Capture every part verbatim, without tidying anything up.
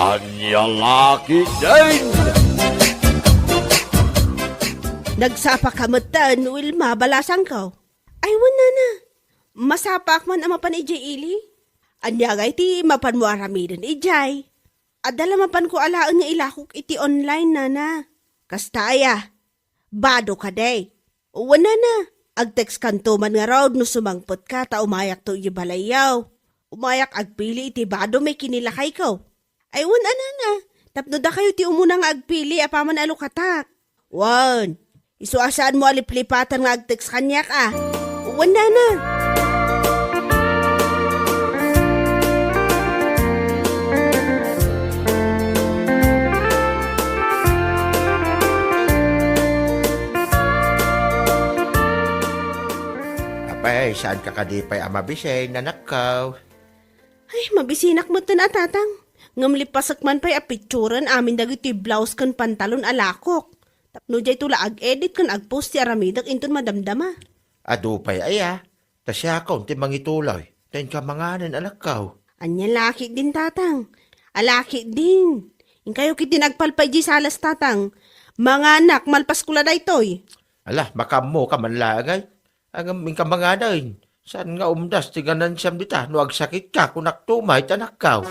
Ania la ketdin? Nagsapa ka metten, Wilma, balasangko. Ay, wen, nana. Masapaak man a mapan idiay ili. Ania ngay ti mapanmo aramiden idiay? Adda la mapanko alaen nga ilakok iti online, nana. Kasta aya, bado kadi? Wen, nana, agtext kanto man ngarud no sumangpetka ta umayakto idiay balayyo. Umayak agpili iti bado may kinilakayko. Ay, wen a, nana, tapno dakayo ti umuna nga agpili apaman a lukatak. Wen, isu a saanmo a liplipatan nga agtext kaniak a. Wen, nana. Apay, saanka kadi pay a mabisin, anakko? Ay, mabisinak metten a, tatang. Ngem lipasek man pay a picturen amin dagiti blouse ken pantalon a lakok. Tapno dayto la ag-edit ken agpost ti aramidek inton madamdama. Adu pay aya, ta siakon ti mangituloy, ta inka manganen, anakko. Ania la ketdin, tatang? Ala ketdin. Inkayo ketdin agpalpay diay salas, tatang. Manganak, malpasko la daytoy. Ala, makaammoka man laeng ay. Ngem inka manganen, saan nga umdas ti ganansiam dita no agsakitka, kunakto met, anakko.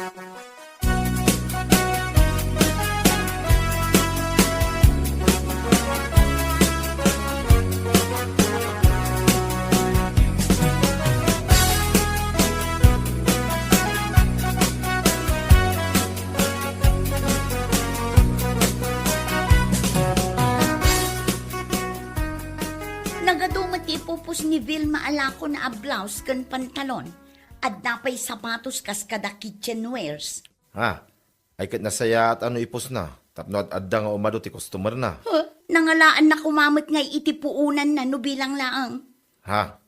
Nagadu met ti ipupos ni Vilma a lakona a blouse ken pantalon. Adda pay sapatos kas kada kitchenwares. Ha? Ay ket nasayaat a no ipusna, tapno ad-adda nga umadu ti customerna. Huh? Nangalaanna koma met ngay iti puonanna no bilang laeng. Ha?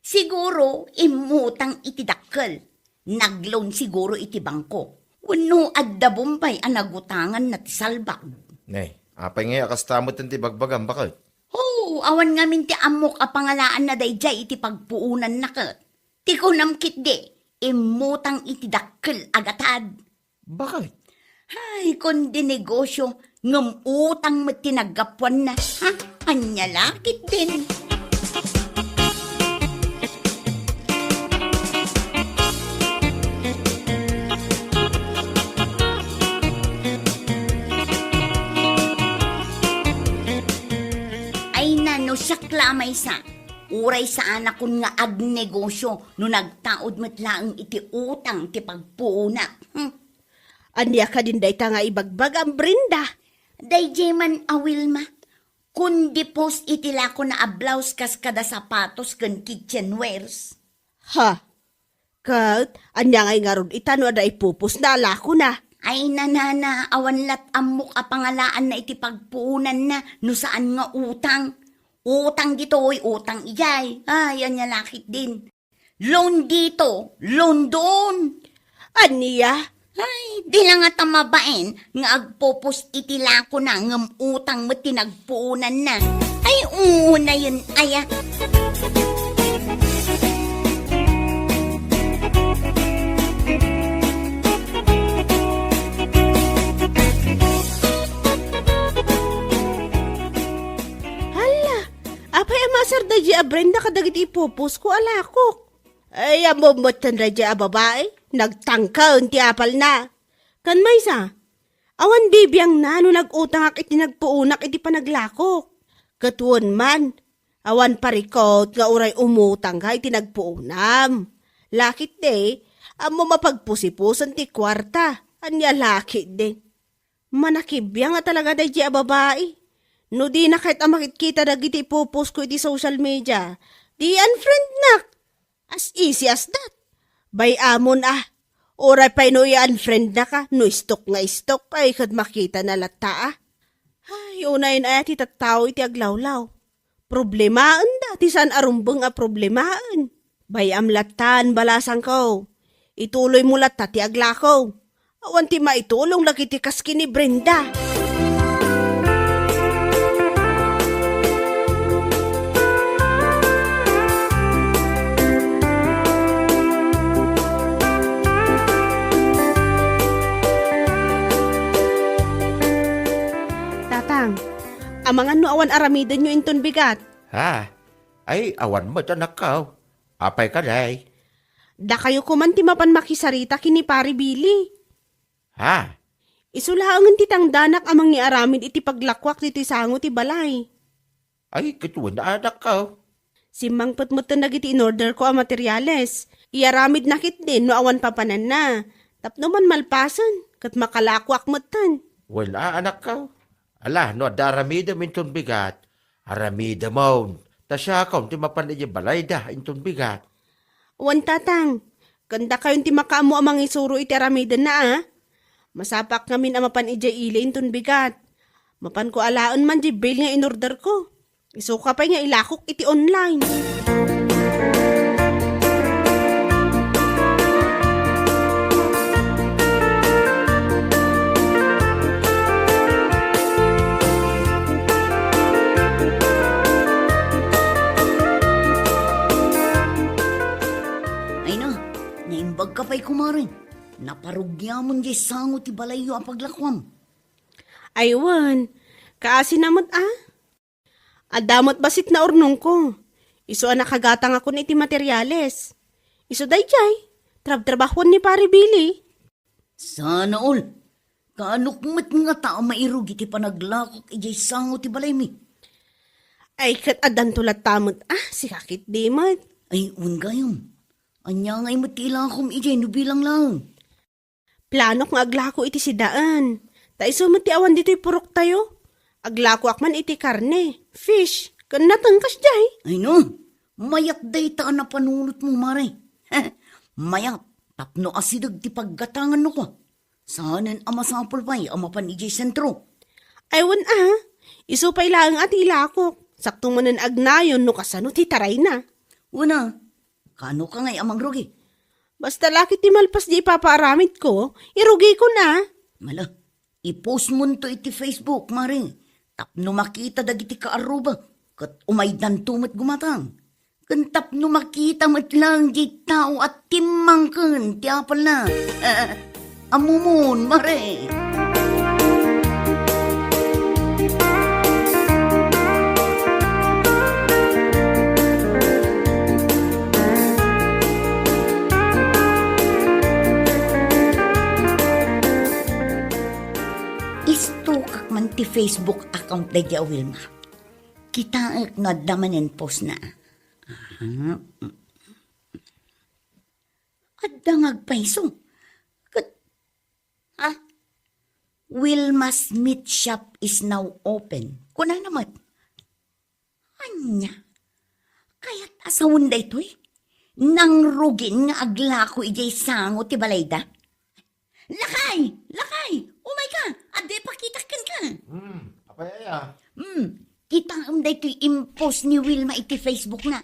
Siguro, immutang iti dakkel. Nag-loan siguro iti bangko. Wenno adda Bombay a nagutanganna ti salbag. Nay, apay ngay a kasta met ti bagbagam, baket? Oo, awan ngamin ti ammok a pangalaanna daydiay iti pagpuonanna ket. Ti kunam ketdi, immutang iti dakkel a gatad. Baket? Ay, kundi negosio, ngem utang met ti naggapuanna. Ha? Ania la ketdin? Ay na, no siak la a maysa, uray saanakon nga agnegosio no nagtaud met laeng iti utang ti pagpuonak. Hmm. Ania kadin dayta nga ibagbagam, Brenda? Daydiay man a Wilma, kundi post iti lakona a blouse kas kada sapatos ken kitchenwares. Ha? Ket, ania ngay ngarud ita no adda ipupos na a lakona? Ay, nanana, awan lat ammok a pangalaanna iti pagpuonanna no saan nga utang. Utang ditoy, utang idiay. Ay, ania la ketdin. Loan dito, loan doon. Ania? Ay, di la ngata mabain nga agpupos iti lakona ngem utang met ti nagpuonanna. Ay, unayen aya. Hala, apay a maasar daydiay a Brenda kadagiti ipupos ko a lakok? Ay, ammom met daydiay a babai, nagtangken ti apalna. Ken maysa, awan bibiangna no nag-utangak iti nagpuonak iti panaglakok. Ket wen man, awan parikut nga uray umutangka iti nagpuonam. La ketdi, ammom a pagpusipusen ti kuarta. Ania la ketdi? Manakibiang a talaga daydiay a babai. No dina ket a makitkita dagiti ipupos ko iti social media, di unfriendnak. As easy as that. Bay-amon a. Uray pay no i-unfriendnaka, no istok nga istok, ay ket makitana latta a. Ay, unayen aya ti tattao iti aglawlaw. Problemaenda ti saan a rumbeng a problemaen. Bay-am lattan, balasangko. Ituloymo latta ti aglako. Awan ti maitulong dagiti kas ken ni Brenda. Amangan no awan aramidenyo inton bigat? Ha? Ay, awan met, anakko. Apay kadi? Dakayo koman ti mapan makisarita ken ni Pari Billy. Ha? Isu laengen ti tangdanak a mangiaramid iti paglakuak ditoy sango ti balay. Ay, ket wen, anakko. Simmangpet metten dagiti inorderko a materiales. Iaramidna ketdin no awan papananna. Tapno man malpasen, ket makalakuak metten. Wen, anakko. Ala, no adda aramidem inton bigat, aramidemon. Ta siakon ti mapan idiay balayda inton bigat. Wen, Tatang, ken dakayon ti makaammo a mangisuro iti aramidenna, a? Masapaak ngamin a mapan idiay ili inton bigat. Mapanko alaen man diay bail nga inorderko. Isuka pay nga ilakok iti online. Ay na, naimbag ka pay, kumare. Naparugiamon diay sango ti balayyo a paglakuam. Ay wen, kaasina met a? Adda met bassit naurnongko. Isu a nakagatangakon iti materiales. Isu daydiay, trabtrabahuan ni Pari Billy. Sana all. Kaanok met ngata a mairugi ti panaglakok idiay sango ti balaymi? Ay, ket addanto latta met a, sika ketdi met. Ay, wen gayam. Ania ngay met ti ilakom idiay no bilang laeng? Planok nga aglako iti sidaen. Ta isu met ti awan ditoy puroktayo. Aglakoak man iti karne, fish, ken nateng kasdiay. Ay no, mayat dayta a napanunotmo, mare. Mayat, tapno asideg ti paggatangan no kua. Saanen a masapul pay a mapan idiay sentro. Ay wen a, isu pay laeng a ti ilakok. Sakto manen agnayon no kasano ti tarayna. Wen a, kaano ka ngay a mangrugi? Basta la ket ti malpas diay ipapaaramidko, irugikon a. Mala, i-postmonto iti Facebook, mare, tapno makita dagiti kaarruba, ket umaydanto met gumatang. Ken tapno makita met laeng diay tao a timmangken ti apalna. Ammomon, mare. Istokak man ti Facebook account daydi a Wilma. Kitaek no adda manen postna. Aha. Adda nga agpayso. Ket, ha? "Wilma's Meat Shop is now open." Kunana met. Ania? Kayat a sawen daytoy? Nangrugin nga aglako idiay sango ti balayda? Lakay! Lakay! Umayka! Adda ipakitak kenka! Hmm, apay aya? Hmm, kitaem daytoy impost ni Wilma iti Facebook na.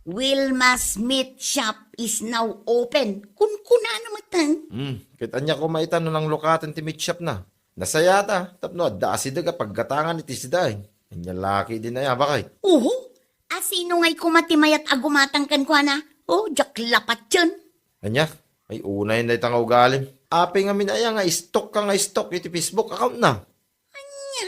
"Wilma's Meat Shop is now open." Kunkunana metten. Hmm, ket ania koma ita no nanglukaten ti meat shop na? Nasayata, tapno adda asideg a paggatangan iti sidaen. Ania la ketdin aya, bakay? Oho, asino ngay koma ti mayat a gumatang kenkuana? Oh, diak lapatien. Ania? Ay, unay dayta nga ugalim. Apay ngamin aya nga istok ka nga istok iti Facebook account na? Ania?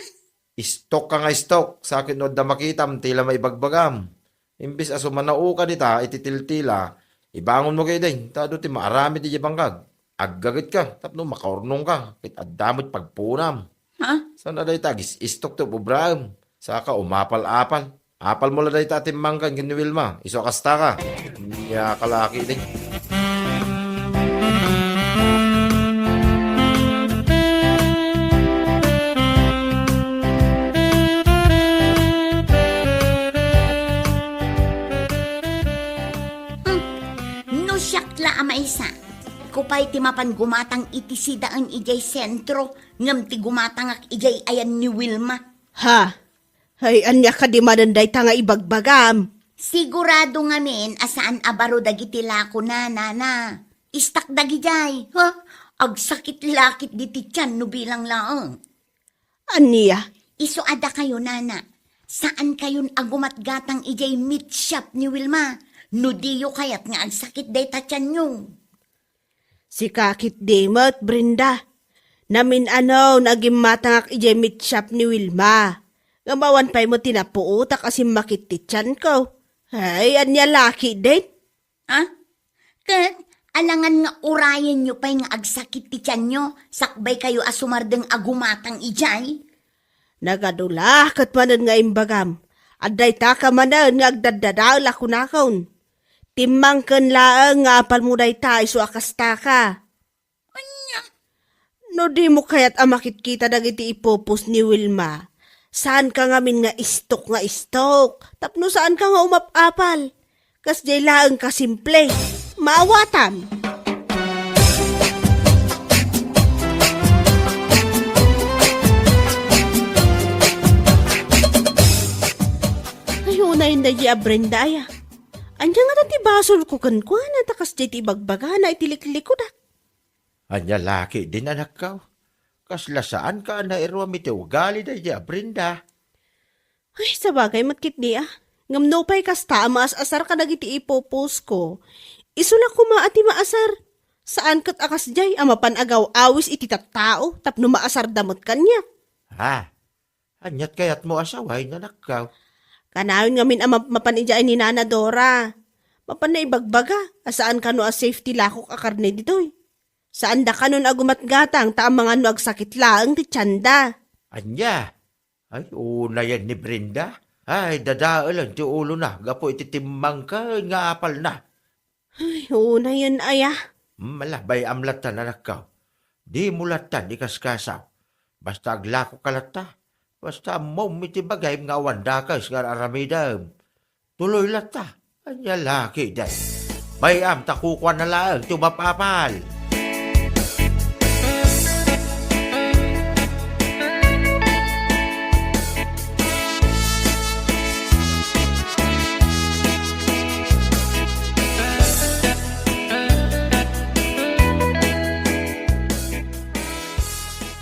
Istok ka nga istok, sakit no adda makitam ti la maibagbagam. Imbes a sumanaoka dita iti tiltila, ibangonmo ketdi, ta adu ti maaramid idiay bangkag. Aggaget ka, tapno makaurnong ka, ket adda met pagpunam. Ha? Saan a dayta agis-istok ti ubraem? Saka umapal-apal. Apalmo la dayta a timmangken ken ni Wilma, isu a kasta ka. Nia ka la ketdi. Hmm. No siak la a maysa, iko pay ti mapan gumatang iti sidaen idiay sentro, ngem ti gumatangak idiay ayan ni Wilma. Ha? Ay, ania kadi manen dayta nga ibagbagam? Sigurado ngamin a saan a baro dagiti lakona, nana. Istak dagidiay, ha? Agsakit la ketdi ti tian no bilang laeng. Ania? Isu a dakayo, nana. Saankayon a gumatgatang idiay meat shop ni Wilma. No diyo kayat nga agsakit dayta tianyo. Sika ketdi met, Brenda. Namin-ano nga agimmatangak idiay meat shop ni Wilma. Ngem awan pay met ti napuotak a simmakit ti tianko. Ay, ania la ketdin? Ah? Ket alangan nga urayenyo pay nga agsakit ti tianyo, sakbaykayo a sumardeng a gumatang idiay? Nagadu la ket manen nga imbagam. Adda itaka manen nga agdaddadael a kunakon. Timmangken laeng nga apalmo dayta isu a kastaka. Ania? No dimo kayat a makitkita dagiti ipupos ni Wilma, saanka ngamin nga istok nga istok, tapno saanka nga umap-apal. Kasdiay laeng ka simple. Maawatam! Ay, unayen daydi a Brenda, aya. Ania ngata ti basolko kenkuana ta kasdiay ti ibagbagana iti liklikudak? Ania la ketdin, anakko? Kasla saanka a nairuam iti ugali daydi a Brenda? Ay, sabagay met ketdi a. Ngem nupay kasta a maas-asar kadagiti ipupusko, isu la koma a ti maasar. Saan ket a kasdiay a mapan agaw-awis iti tattao tapno maasarda met kaniak. Ha? Aniat kayatmo a sawen, anakko? Kanayon ngamin a map-, mapan idiay ni Nana Dora. Mapanna ibagbaga a saan kano a safe ti lakok a karne ditoy. Saanda kanon a gumatgatang ta amangan no agsakit laeng ti tianda. Ania? Ay, unayen ni Brenda. Ay, dadaelen ti ulona gapu iti timmangken nga apalna. Ay, unayen aya. Hmm, ala, bay-am latta, anakko. Dimo latta ikaskasaw. Basta aglako ka latta. Basta ammom iti bagim nga awan dakes nga ar-aramidem. Tuloy latta. Ania la ketdin? Bay-am ta kukuana laeng ti umap-apal.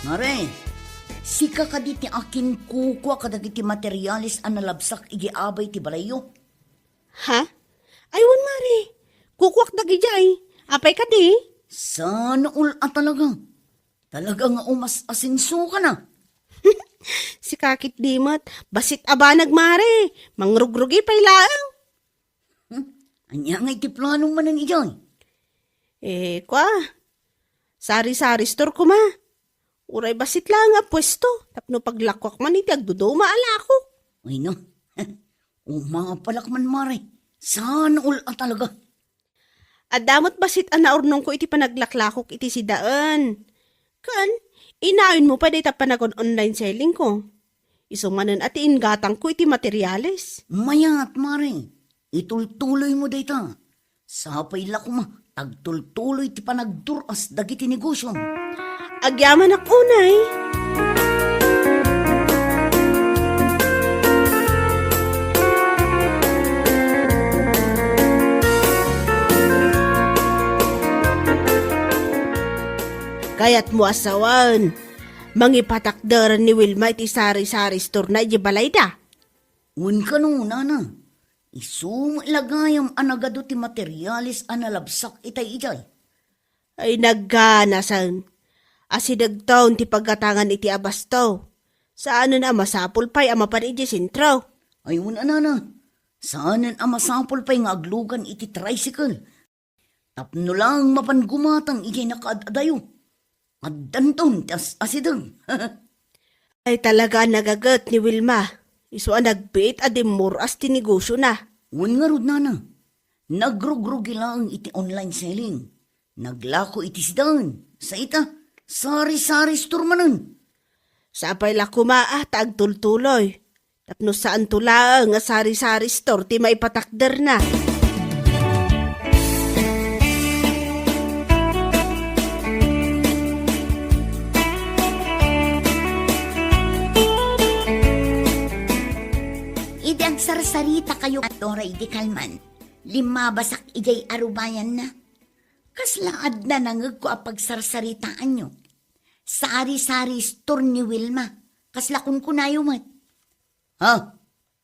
Mare, sika kadi ti akinkukua kadagiti materiales a nalabsak iti abay ti balayyo? Ha? Ay, wen, Mare. Kukuak dagidiay. Apay kadi? Sana all a talaga. Talaga nga umas-asinso ka na. Sika ketdi met. Bassit a banag, Mare. Mangrugrugi pay laeng. Hmm? Ania ngay ti planom manen idiay? Eh, kua. Sari-sari store koma. Uray bassit laeng a puesto, tapno paglakuak man iti agduduma a lakok. Ay, no. Umapalak man, Mare. Sana all a talaga. Adda met bassit a naurnongko iti panaglaklakok iti sidaen. Ken, inayon mo pay dayta panagon-online selling ko. Isu manen a ti inggatangko iti materiales. Mayat, Mare. Itultuloy mo dayta. Sapay la koma, agtultuloy ti panagdur-as dagiti negosyom. Agyamanak unay. Kayatmo a sawen, mangipatakder ni Wilma iti sari-sari store-na iti balayda? Wen kano, nana. Isu met la gayam a nagadu ti materiales a nalabsak itay idiay. Ay, nagganasen. Asidegton ti paggatangan iti abasto. Saanen a masapul pay a mapan idiay sentro. Ay, wen a, nana. Saanen a masapul pay nga aglugan iti tricycle. Tapno laeng mapan gumatang idiay nakaad-adayo. Addanton ti as-asideg. Ay, talaga a nagaget ni Wilma. Isu a nagbiit a dimmur-as ti negosyona. Wen ngarud, nana. Nagrugrugi laeng iti online selling. Naglako iti sidaen. Sa ita, sari-sari store manen. Sapay la koma a ta agtultuloy. Tapno saanto laeng a sari-sari store ti maipatakderna. Idi agsarsarita kayo, Dora, idi kalman, limmabasak idiay arubayanna. Kasla adda nangegko a pagsarsaritaanyo. Sari-sari store ni Wilma. Kasla kunkunayo met. Ha?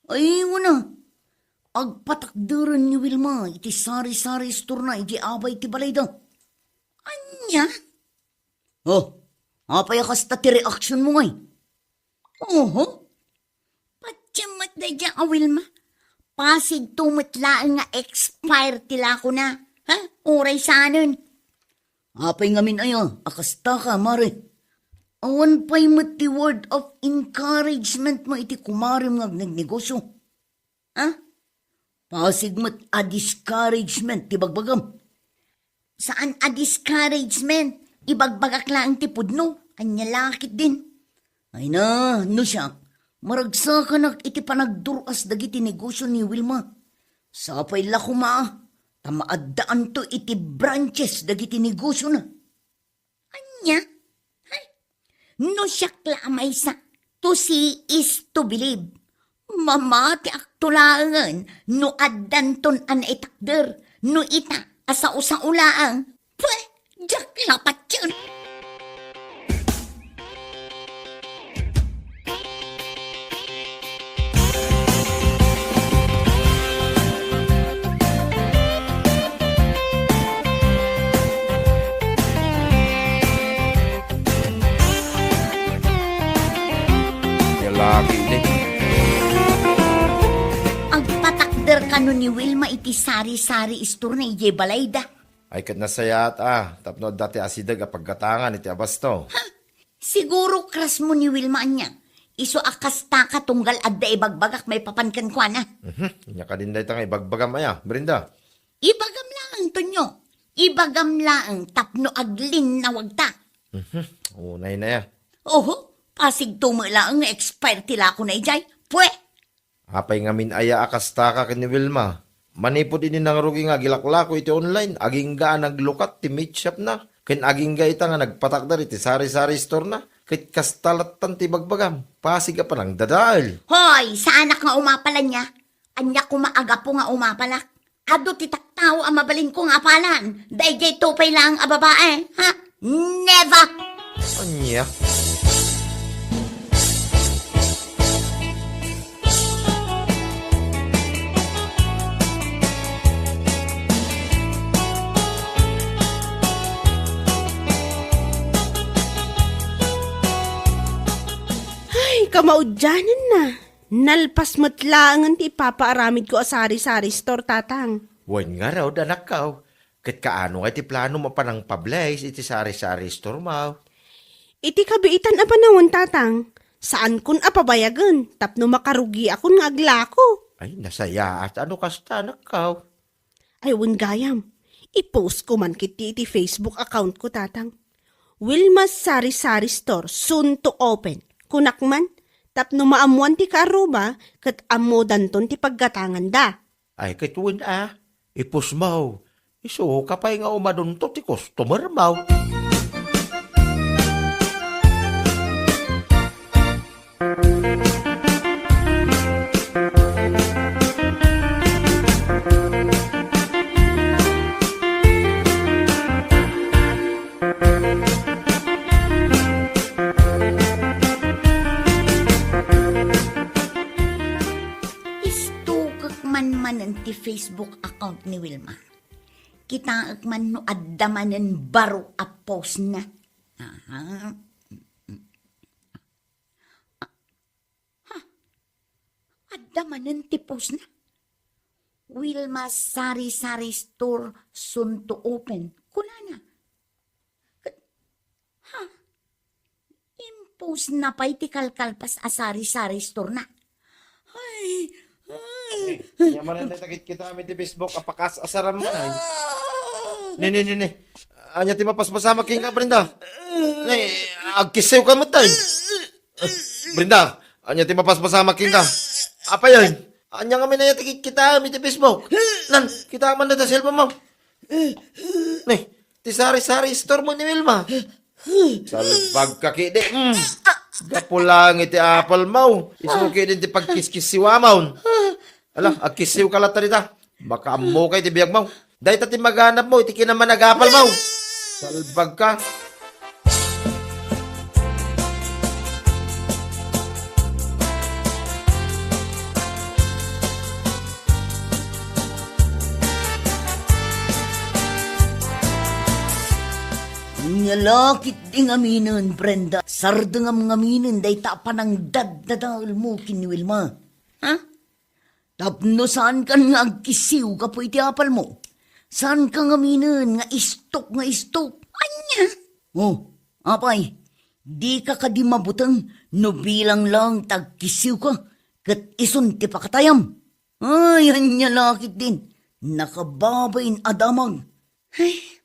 Ay, wen a. Agpatakderen ni Wilma iti sari-sari store-na iti abay ti balayda. Ania? Oh, apay a kasta ti reaksyon mo ngay? Oho. Daydiay a Wilma, pasigto met laeng nga expire ti lakona. Ha? Uray saanen. Apay ngamin aya a kastaka, mare? Awan pay met ti word of encouragement mo iti kumarem nga agnegnegosyo. Ha? Pasig met a discouragement ti bagbagam. Saan a discouragement, ibagbagak laeng ti pudno. Ania la ketdin? Ay na, no siak, maragsakanak iti panagdur-as dagiti negosio ni Wilma. Sapay la koma, ta maaddaanto iti branches dagiti negosiona. Ania? Hay, no siak la a maysa, to see is to believe. Mamatiakto laengen no addanton a naitakder, no ita a sao-sao laeng. Pwe, diak la patien. Lalaki idi. Agpatakder kano ni Wilma iti sari-sari store-na idiay balayda. Ay, ket nasayaat a, tapno adda ti asideg a paggatangan iti abasto. Ha? Siguro crush mo ni Wilma ania. Isu a kastaka tunggal adda ibagbagak maipapan kenkuana. Mhm. Ania kadin dayta nga ibagbagam aya, Brenda? Ibagam laeng, Tonyo. Ibagam laeng tapno aglinnawagta. Mhm. Unay na ya. Oho, pasigto met laeng nga expire ti lakona idiay. Pwe! Apay ngamin aya a kastaka ken ni Wilma? Manipud idi nangrugi nga agilaklako iti online, agingga a naglukat ti meat shop-na, ken agingga ita nga nagpatakder iti sari-sari store-na, ket kasta lattan ti ibagbagam, pasig a panangdadael. Hoy, saanak nga umapal ania? Ania koma a gapu nga umapalak? Adu ti tattao a mabalinko nga apalan. Daydiay tupay laeng a babae, ha? Never! Ania? Ay, kamaudianenna. Nalpas met laengen ti ipapaaramidko a sari-sari store, Tatang. Wen ngarud, anakko. Ket kaano nga iti planom a panangpablays iti sari-sari store-mo? Iti kabiitan a panawen, Tatang, saankon a pabayagen tapno makarugiakon nga aglako. Ay, nasayaat a no kasta, anakko. Ay, wen gayam, i-post ko man ketdi iti Facebook account ko, Tatang. Wilma's Sari-Sari Store, soon to open. Kunak man, tapno maammoan ti kaarruba ket ammodanton ti paggatanganda. Ay, ket wen a, i-post-mo. Isu ka pay nga umadunto ti customer-mo. Istukek man manen ti Facebook account ni Wilma. Kitaek man no adda manen baro a post-na. Aha. Ha? Adda manen ti post-na. Wilma Sari-Sari Store soon to open. Kunana. Ket, ha? Impost-na pay ti kalkalpas a sari-sari store-na. Ay, ay. Ania manen dayta kitkitaem iti Facebook a pakas-asaram man, ay. Ah! Ne, ne, ne, ne. Ania ti mapaspasamak kenka, Brenda? Ne, agkissiw ka met, ay. Brenda, ania ti mapaspasamak kenka? Apay, ay? Ania ngamin aya ti kitkitaem iti Facebook? Nan, kitaem man dayta cellphone-mo. Ne, ti sari-sari store-mo ni Wilma. Salbag ka, kidi. Mm. Gapu lang iti apple-mo. Isu kidi ti pagkiskissiwamon. Ala, agkissiw ka latta dita. Makaammo ka iti biag-mo. Dayta ti maganabmo iti kinamanagapal-mo. Salbag ka. Ania la ketdi ngaminen, Brenda? Sardengam ngaminen dayta a panangdaddadaelmo ken ni Wilma. Ha? Tapno saankan nga agkisiw gapu iti apalmo. Saanka ngaminen nga istok nga istok. Ania? Oh, apay, dika kadi mabuteng no bilang lang ti agkisiwka ket isun ti pakatayam? Ay, ania la ketdin, nakababain a damag. Ay,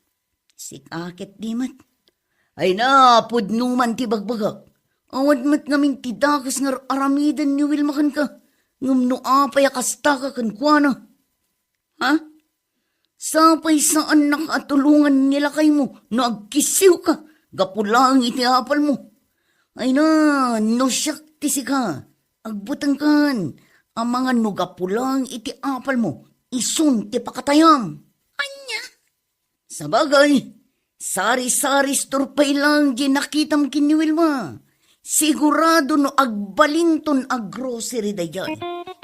sika ketdi met. Ay na, pudno man ti bagbagak. Awan met ngamin ti dakes nga ar-aramiden ni Wilma kenka. Ngem no apay a kastaka kenkuana? Ha? Sapay saannak a tulongan ni lakaymo no agkisiwka gapu laeng iti apalmo. Ay na, no siak ti sika, agbutengkan, amangan no gapu laeng iti apalmo, isun ti pakatayam. Ania? Sabagay, sari-sari store pay lang di nakitam ken ni Wilma. Sigurado no agbalinton a grocery daydiay,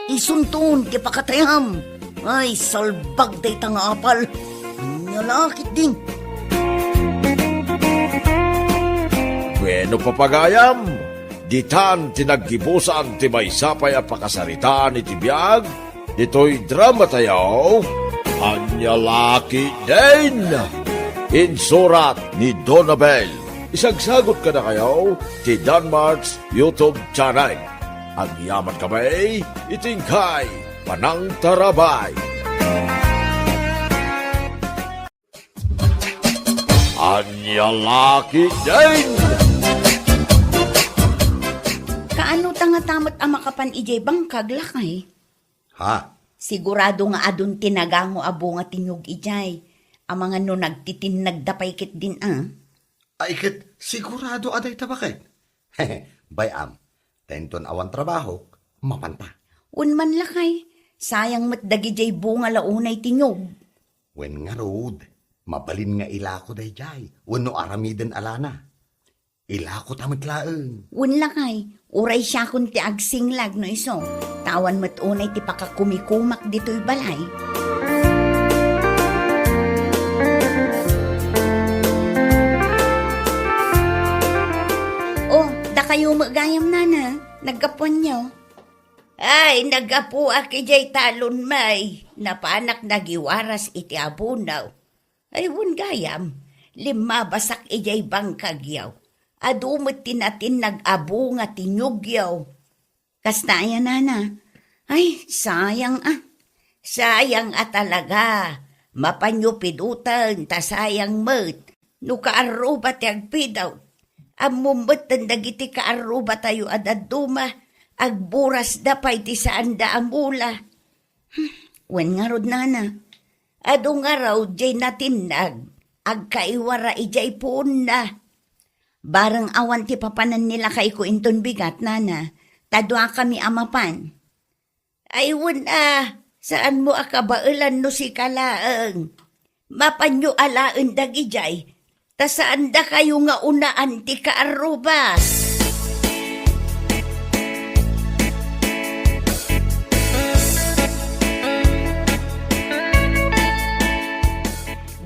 isunton ti pakatayam. Ay, salbag dayta nga apal. Ania la ketdin? Bueno, papagayam, ditan ti naggibusan ti maysa pay a pakasaritaan iti biag ditoy dramatayo, Ania la ketdin? Insurat ni Donabel. Isagsagot kadakayo ti Danmart's YouTube channel. Agyaman kami iti inkay panangtarabay. Ania la ketdin? Kaano ta ngata met a makapan idiay bangkag, lakay? Ha? Sigurado nga adun ti nagango a bunga ti niyog idiay. Amangan no nagtitinnagda pay ketdin a. Ay ket, sigurado a dayta baket. Bay-am, ta inton awan trabahok, mapanta. Wen man lakay, sayang met dagidiay bunga la unay ti niyog. Wen ngarud, mabalin nga ilako daydiay, wenno aramiden a lana. Ilako ta met laeng. Wen lakay, uray siakon ti agsinglag no isu, ta awan met unay ti pakakumikumak ditoy balay. Oh, dakayo met gayam, nana, naggapuanyo? Ay, naggapuak idiay talon, may. Napanak nagiwaras iti abunaw. Ay, wen gayam, limmabasak idiay bangkagyo. Adu met ti natinnag a bunga ti niyogyo. Kasta aya, nana? Ay, sayang a. Sayang a talaga. Mapanyo piduten ta sayang met no kaarruba ti agpidut. Ammom metten dagiti kaarrubatayo a dadduma, agburasda pay ti saanda a mula. Hmm, wen ngarud, nana? Adu ngarud diay natinnag, agkaiwara idiay puonna. Bareng awan ti papanan ni lakayko inton bigat, nana, ta duakami a mapan. Ay wen a, saanmo a kabaelan no sika laeng. Mapanyo alaen dagidiay, ta saandakayo nga unaan ti kaarruba.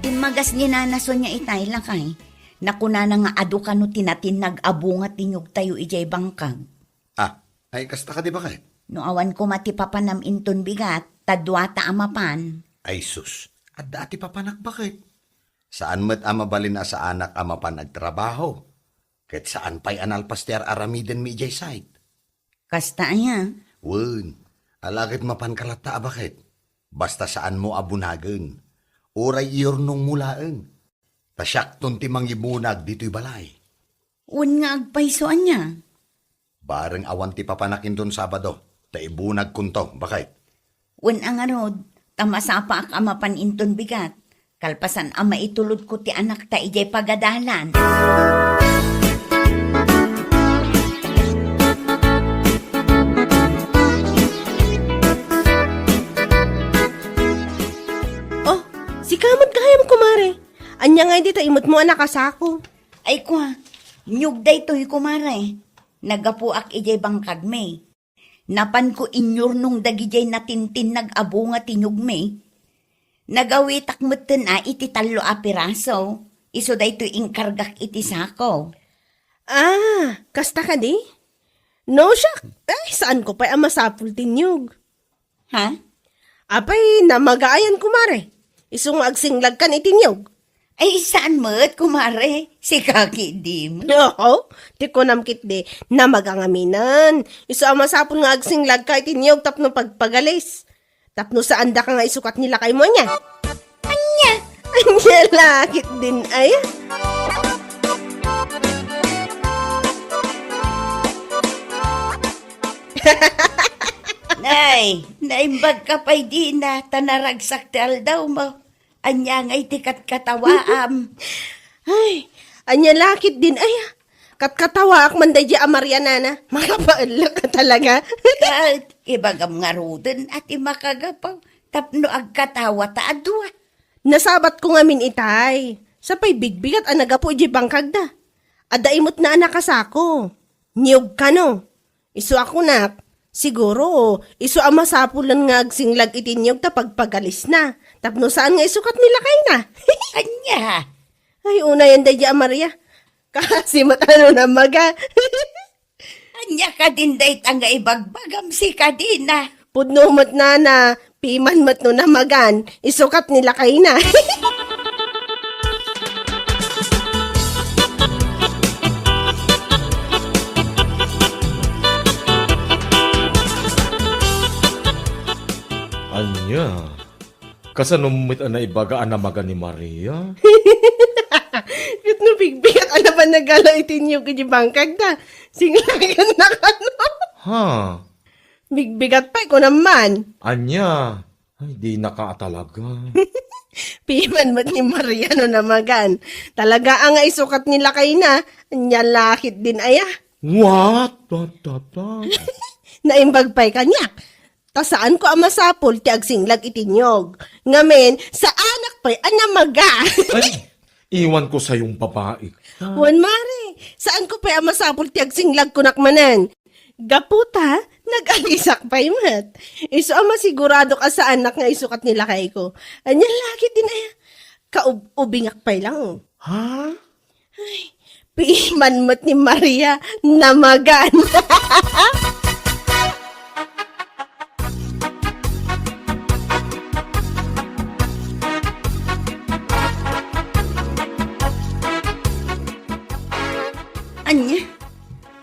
Dimmagas ni Nana Sonia itay, lakay. Nakunana nga adu kano ti natinnag a bunga ti niyogtayo idiay bangkag. Ah, ay kasta kadi baket? No awan koma ti papanam inton bigat, ta duata a mapan. Ay sus, adda ti papanak baket. Saan met a mabalin a saanak a mapan agtrabaho, ket saan pay a nalpas ti ar-aramidenmi idiay site. Kasta aya? Wen, ala ket mapanka latta a baket. Basta saanmo a bunagen. Uray iyurnongmo laeng. Ta siakton ti mangibunag ditoy balay. Wen nga agpayso ania? Bareng awan ti papanak inton Sabado, ta ibunagkonto, baket. Wen a ngarud, ta masapaak a mapan inton bigat, kalpasan a maitulodko ti anakta idiay pagadalan. Oh, sika met gayam, kumare. Ania ngay dita imutmo a nakasako? Ay kua, niyog daytoy, kumare. Naggapuak idiay bangkagmi. Napanko inyurnong dagidiay natintinnag a bunga ti niyogmi. Nagawitak metten a iti tallo a piraso. Isu daytoy inkargak iti sako. Ah, kasta kadi? No, siak. Ay, saanko pay a masapul ti niyog. Ha? Apay, namagaan, kumare. Isu nga agsinglagkan iti niyog. Ay, saan met, kumare? Sika ketdi met. Oo, ti kunam ketdi, namaga ngamin. Isu a masapul nga agsinglagka iti niyog tapno pagpagalis. Tapno saandaka nga isukat ni lakaymo, ania? Ania? Ania la ketdin, ay? Nay, naimbagka pay dina, ta naragsak ti aldawmo. Ania ngay ti katkatawaam? Ay, ania la ketdin, ay, katkatawaak man daydi a Maria, nana. Makapaellek ka talaga. Ket ibagam ngaruden a ti makagapu tapno agkatawa ta a dua. Nasabatko ngamin itay. Sapay bigbigat a nagapu idiay bangkagda. Adda imutna a nakasako. Niyog kano. Isu a kunak, siguro, isu a masapulan nga agsinglag iti niyog ta pagpagalisna. Tapno saan nga isukat ni lakayna. Ania? Ay, unayen daydi a Maria. Kasi met ano namaga. Ania kadin dayta nga ibagbagam, sika dina? Pudno met, nana, piman met no namagan, isukat ni lakayna. Ania? Kasano met a naibaga a namaga ni Maria? Ket no bigbigat a napan nagala iti niyog iti bangkagda. Singlagan na kano. Ha? Bigbigat pay, kunam man. Ania? Ay, dinaka a talaga. Piman met ni Maria no namagan. Talaga a nga isukat ni lakayna, ania la ketdin aya. What? Ta, ta, ta. Naimbag pay kaniak. Ta saanko a masapul ti agsinglag iti niyog. Ngamin, saanak pay a namaga. Ay, iwan ko sayong babae. Wen, mare, saanko pay a masapul ti agsinglag kunak manen. Gapu ta, nag-alisak pay met. Isu a masiguradok a saanak nga isukat ni lakayko. Ania la ketdin aya? Kaub-ubingak pay lang. Ha? Ay, piman met ni Maria, namagan. Ania?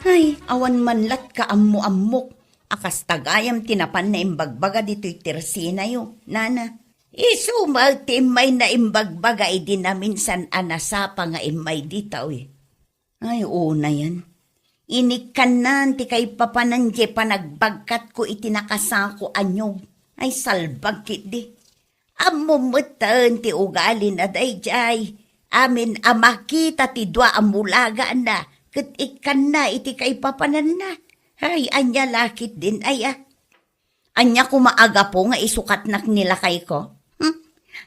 Ay, awan man la't kaammo-ammok a kasta gayam ti napan naimbagbaga ditoy Tercenayo, nana. Isu met ti immay naimbagbaga idi naminsan a nasapa nga immay ditoy. Ay, unayen. Inikkannan ti kaipapanan diay panagbagkatko iti nakasako a niyog. Ay, salbag ketdi. Ammom metten ti ugalina daydiay. Amin a makita ti dua a mulagana ket ikkanna iti kaipapananna. Ay, ania la ketdin aya? Ania koma a gapu nga isukatnak ni lakayko? Hmm?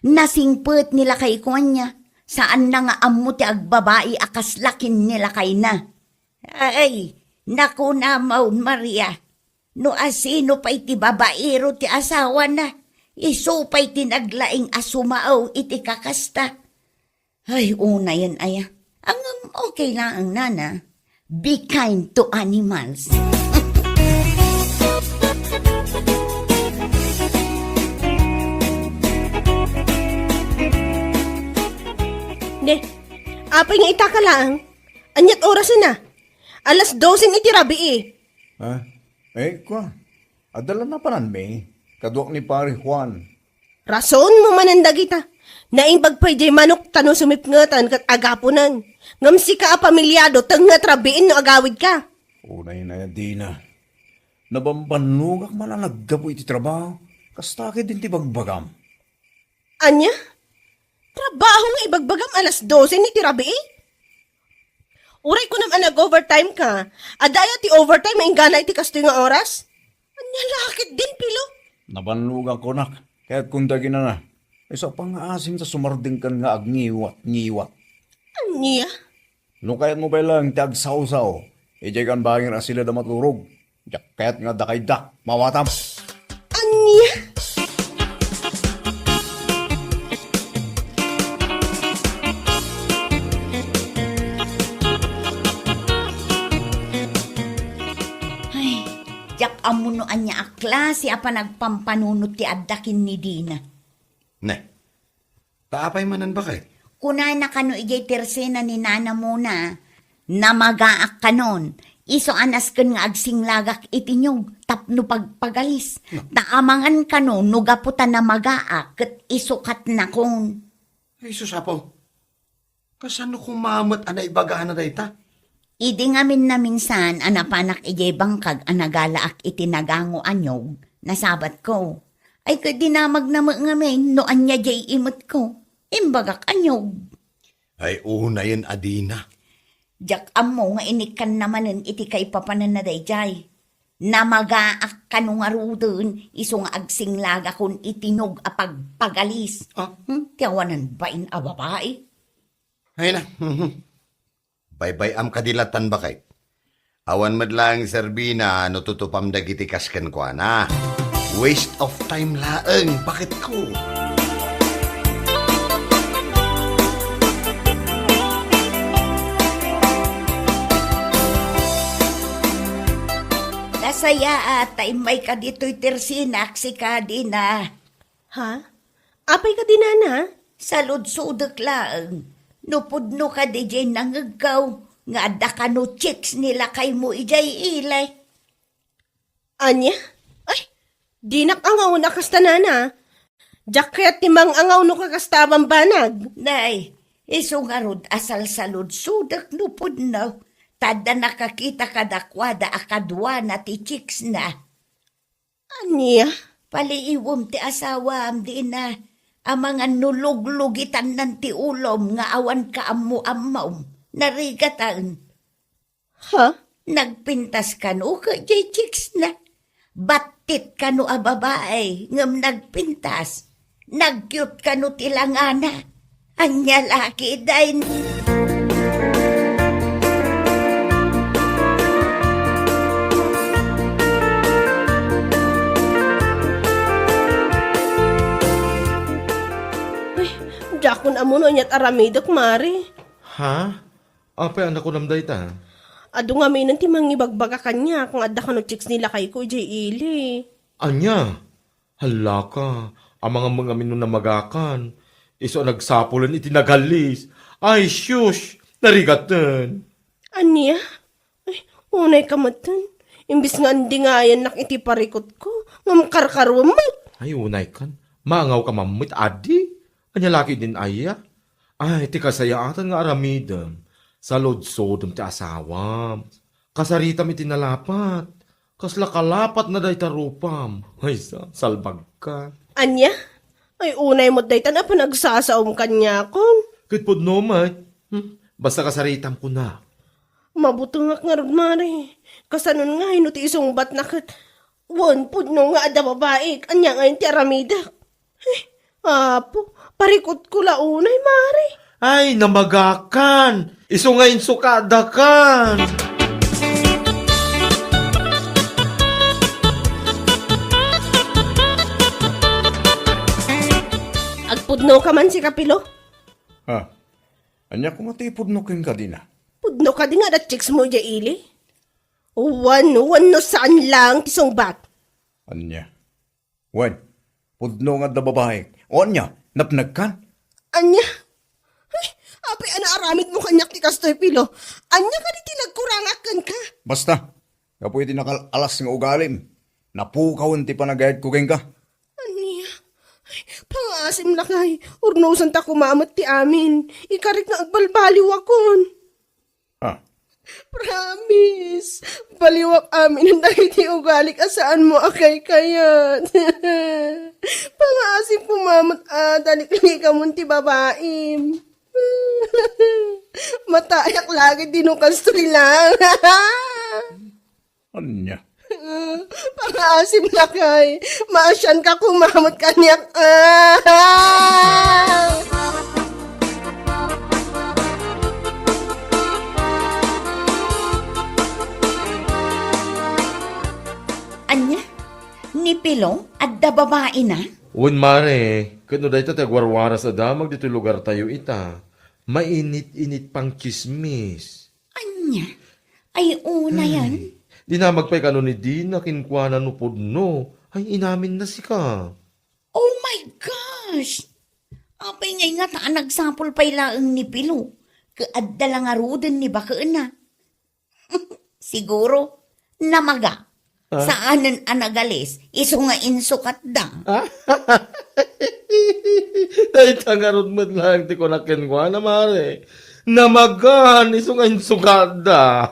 Nasingpet ni lakayko ania? Saanna nga ammo ti agbabai a kasla ken ni lakayna. Ay, nakunam, Maria. No asino pay ti babaero ti asawana, isu pay ti naglaing a sumao iti kakasta. Ay, unayen aya. Ngem okay laeng, nana. Be kind to animals. Ne, apay nga itaka laeng? Ania't orasna? Alas dosen iti rabii. Ha? Eh, kua. Adda la napananmi, kaduak ni Pare Juan. Rason mo manen dagita. Naimbag pay diay manok ta no sumipngetan ket agapunen. Ngem sika a pamilyado, tengnget rabiin no agawidka. Unay na dina. Nabambannogak man a naggapu iti trabaho. Kasta ketdin ti bagbagam. Ania? Trabaho nga ibagbagam alas dosen iti rabii? Uray kunam a nag-overtime ka, adda aya ti overtime nga inggana iti kastoy nga oras? Ania la ketdin, Pilo? Nabannogan kunak, kayat kun daginana. Isu a pangngaasim ta sumardengkan nga agngiwat-ngiwat. Ania? No kayatmo pay laeng ti agsawsaw, idiay kan bangir a silad a maturog. Diak kayat nga adda kayda, mawatam. Ania? Ay, Diak ammo no ania a klase a panagpampanunot ti adda ken ni Dina. Ne, ta apay manen baket? Kunana kano idiay tersena ni Nana Mona, "Namagaak kanon, isu a nasken nga agsinglagak iti niog tapno pagpagalis. Ta amangan kano no gapu ta namagaak ket isukat nakon." Ay, sus, Apo. Kasano koma met a naibagana dayta? Idi ngamin naminsan a napanak idiay bangkag a nagalaak iti nagango a niog, nasabatko. Ay, ket dinamagna met ngamin no ania diay imetko. Imbagak a niog. Ay, unayen a dina. Diak ammo nga inikkanna manen iti kaipapananna daydiay. Namagaak kano ngaruden, isu nga agsinglagakon iti niog a pagpagalis. Ah? Hmm? Ti awanan bain a babai. Ay na. Baybay-am kadi latan, baket. Awan met laeng serbina no tutupam dagiti kas kenkuana. Waste of time laeng, baketko. Nasayaat ta immayka ditoy tersinak, sika, Dina. Ha? Apay kadi, Nana? Saludsodek laeng. No pudno kadi diay nangegko nga adda kano chicks ni lakaymo idiay ili? Ania? Ay, dinak angaw a kasta, Nana. Diak kayat ti mangangaw no kakasta a bambanag. Nay, isu ngarud a salsaludsodek no pudno, ta adda nakakita kadakuada a kaduana ti chicks na. Ania? Paliiwem ti asawam, Dina. Amangan no luglugitannan ti ulom nga awan kaammo-ammom. Narigatan. Ha? Nagpintas kano ket diay chicks na. Battit kano a babai ngem nagpintas. Nag-cute kano ti langana. Ania la ketdin? Ay, diakon ammo no aniat aramidek, Mare. Ha? Apay a nakunam dayta? Adu ngaminen ti mangibagbaga kaniak nga adda kano chicks ni lakayko idiay ili. Ania? Hallaka, amangan met ngamin no namagakan. Isu a nagsapulen iti naghallis. Ay, shush! Narigaten! Ania? Ay, unayka metten. Imbes nga andingayannak iti parikutko, ngem karkaruem met. Ay, unaykan. Maangawka man met, adi? Ania la ketdin aya? Ay, ti kasayaatan nga aramidem, saludsodem ti asawam. Kasaritam iti nalapat. Kasla kalapatna dayta rupam. Ay, sa-, salbagka. Ania? Ay, unay met daytan a panagsasaom kaniakon. Ket pudno met. Hmm? Basta kasaritam kuna. Mabutengak ngarud, Mare. Kasanon ngay no ti isungbatna ket wen pudno nga adda babaik, ania ngay ti aramidek? Ay, Apo, parikutko la unay, Mare. Ay, namagakan! Isu nga insukadakan! Agpudnoka man, sika, Pilo? Ha? Ania koma ti ipudno kenka, Dina? Pudno kadi nga adda chicks mo idiay ili? Wen, wen no saan lang ti sungbat. Ania? Wen, pudno nga adda babaik. O ania, napnagkan? Ania? Ay, apay a naaramidmo kaniak ti kastoy, Pilo? Ania kadi ti nagkurangak kenka? Basta, gapu iti nakal-alas nga ugalim, napukawen ti panagayadko kenka. Ania? Ay, pangaasim lakay, urnosanta koma met ti amin. Ikarik nga agbalbaliwakon. Ha? Promise! Baliwak amin dagiti ugalik a saanmo a kaykayat. Pangaasim koma met a taliklikamon ti babaim. Matayak lagi di no kastoy lang. Ania? Pangaasim lakay. Maasianka koma met kaniak. Ah! Ania? Ni Pilong, adda babaina? Wen, Mare, ket no dayta ti agwarwaras a damag ditoy lugartayo ita, mainit-init pang tsismis. Ania? Ay, unayan. Ay, Dinamag pay kano ni Dina kenkuana no pudno. Ay, inaminna sika. Oh my gosh! Apay ngay ngata a nagsapul pay laeng ni Pilo? Ket adda la ngaruden ni bakena. Siguro, namaga. Ah? Saanen a nagalis, isu nga insukatda. Ah? Dayta ngarud met laeng ti kunak kenkuana, mare. Namagan, isu nga insukatda.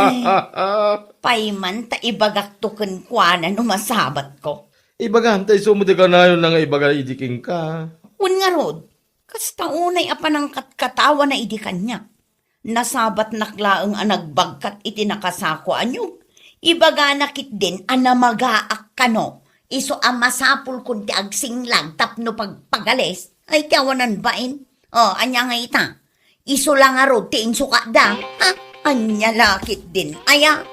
Ay, pay man ta ibagakto kenkuana no masabatko. Ibagam, ta isu met ti kanayonna nga ibaga idi kenka. Wen ngarud, kasta unay a panangkatkatawana idi kaniak. Nasabatnak laeng a nagbagkat iti nakasako a niog. Ibagana ketdin a namagaak kano. Isu a masapulkon ti agsinglag tapno pagpagalis. Ay, ti awanan bain. O, ania nga ita? Isu la ngarud ti insukatda. Ha? Ania la ketdin aya?